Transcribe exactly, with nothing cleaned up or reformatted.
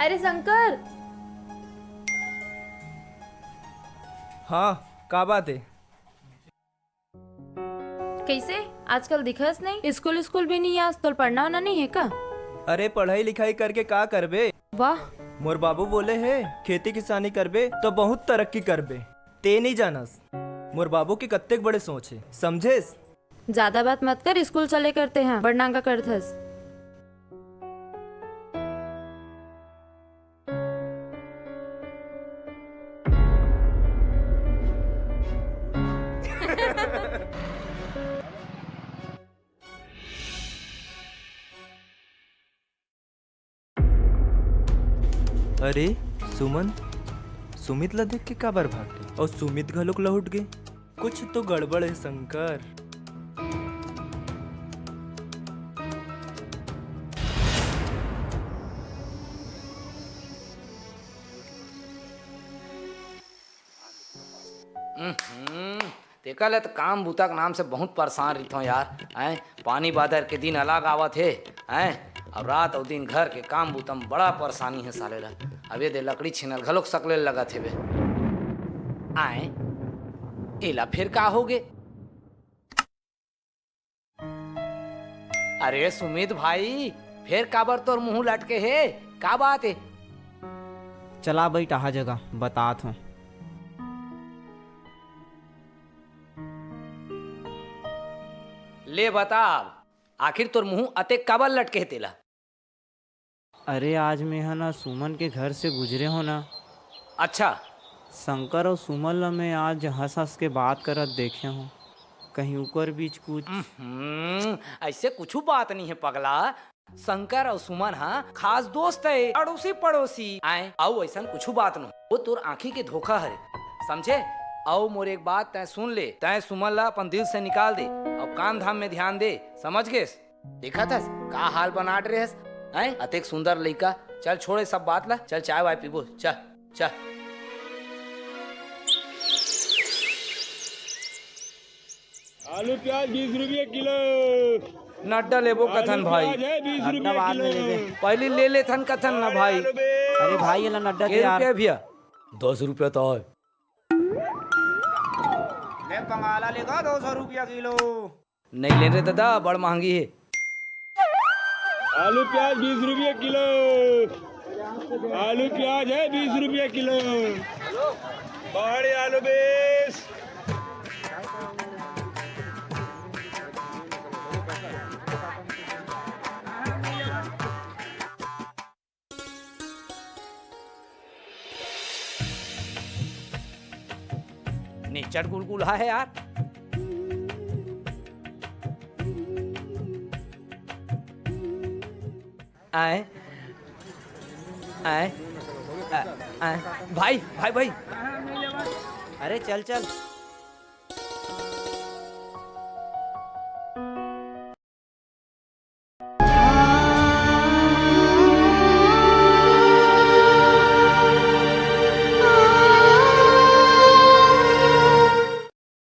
अरे शंकर। हाँ, का बात हे? कइसे आजकल दिखस नहीं? स्कूल, स्कूल भी नहीं आस, तोर पढ़ना होना नहीं हे का? अरे, पढ़ाई लिखाई करके का करबे? वाह। मोर बाबू बोले हे, खेती किसानी करबे तो बहुत तरक्की करबे। ते नहीं जानस, मोर बाबू के कत्तेक बड़े सोच हे, समझेस? ज्यादा बात मत कर, स्कूल चले करते हैं, बड़ नांगा करथस। अरे सुमन, सुमित ला देख के काबर भाग गे? अउ सुमित घलोक लहुट गे। कुछ तो गड़बड़ हे शंकर। हम्म, तेकर ले त काम बूता के नाम से बहुत परेशान रहिथों यार। हैं, पानी बादर के दिन अलग आवत हे, हैं, अउ रात अउ दिन घर के काम बूता म बड़ा परेशानी हे साले ला। अब ये दे लकड़ी छीनल घलोक सकले लगत हे बे। आए, एला फेर का होगे? अरे सुमित भाई, फेर काबर तोर मुंह लटके हे? का बात हे? चला बइठ, आहा जगह, बतात हों। ले बता, आखिर तोर मुंह अतेक काबर लटके हे तेला? अरे, आज मेंहा ना सुमन के घर से गुजरे हों ना। अच्छा। शंकर अउ सुमन ला मैं आज हंस-हंस के बात करत देखे हों। कहीं उकर बीच कुछ हम्म, अइसे कुछू बात नहीं हे पगला। शंकर अउ सुमन हा खास दोस्त हे, अड़ोसी पड़ोसी आए, अउ अइसन कुछू बात नहीं। वो तोर आंखी के धोखा हरे, समझे? अउ मोर एक बात तैं सुन ले, तैं सुमन ला अपन दिल से निकाल दे अउ काम धाम में ध्यान दे, समझ गेस? देखत हस, का हाल बना डरे हस? हैं? अतेक सुंदर लइका। चल, छोड़ ए सब बात ला, चल, चाय वाय पीबो, चल, चल। आलू प्याज बीस रुपये किलो। नड्डा लेबो आलू कथन भाई। प्याज है बीस नड्डा रुपये बाद में किलो। लेबे। पहली ले लेथन कथन ना भाई। आलू बे। अरे भाई, ये ला नड्डा के दे यार। रुपया भैया? दस रुपया तो है। ले बंगाला लेगा दो सौ रुपया किलो। नहीं लेन रे दादा, बड़ महंगी हे। आलू प्याज बीस रुपये किलो। आलू प्याज है बीस रुपये किलो। पहाड़ी आलू बीस। निचट गुलगुला हे यार। आए, आए, आ-, आए। भाई, भाई, भाई। अरे चल, चल।